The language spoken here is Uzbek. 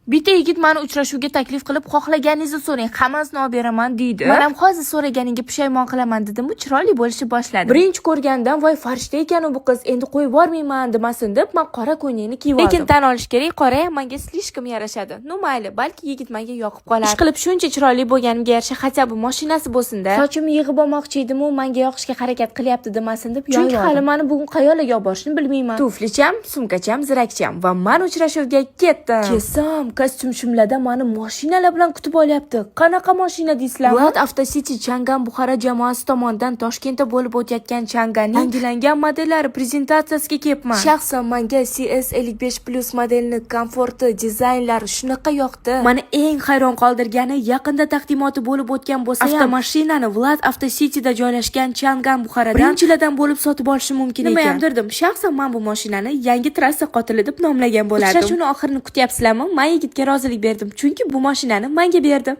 Bitta yigit mani uchrashuvga taklif qilib, "Xohlaganingizni so'rang, hammasini olib beraman", deydi. Man ham hozir so'raganiga pushaymon qilaman dedim, chiroyli bo'lishni boshladi. Birinchi ko'rgandan "Voy, farishta ekan bu qiz, endi qo'yib yubormayman", demasin deb man qora ko'ylakni kiyib oldim. Lekin tan olish kerak, qora ham menga слишком yarashadi. Ну mayli, balki yigit menga yoqib qolar. Ish qilib shuncha chiroyli bo'lganimga yarasha хотя бы mashinasi bo'lsin-da. Sochimni yig'ib olmoqchi edim, u menga yoqishga harakat qilyapti demasin deb. Chunki hali mani bugun qayoqlarga olib borishni bilmayman. Tuflicham, sumkacham, zirakcham va man uchrashuvga ketdim. Kelsam, kostyum shimlarda mani mashinalar bilan kutib olyapti. Qanaqa mashina deysizlarmi? Vlad Auto City Changan Buxoro jamoasi tomonidan Toshkentda bo'lib o'tayotgan Changanning yangilangan modellari prezentatsiyasiga kelibman. Shaxsan menga CS55 Plus modelini komforti, dizaynlari shunaqa yoqdi. Mani eng hayron qoldirgani, yaqinda taqdimoti bo'lib o'tgan bo'lsa ham, avtomashinani Vlad Auto Cityda joylashgan Changan Buxorodan birinchilardan bo'lib sotib olishi mumkin ekan. Nima ham derdim? Shaxsan man bu mashinani yangi trassa qotili deb nomlagan bo'lardim. Uchrashuvni oxirini kutyapsizlarmi? Man yigitga rozilik berdim, chunki bu mashinani menga berdi.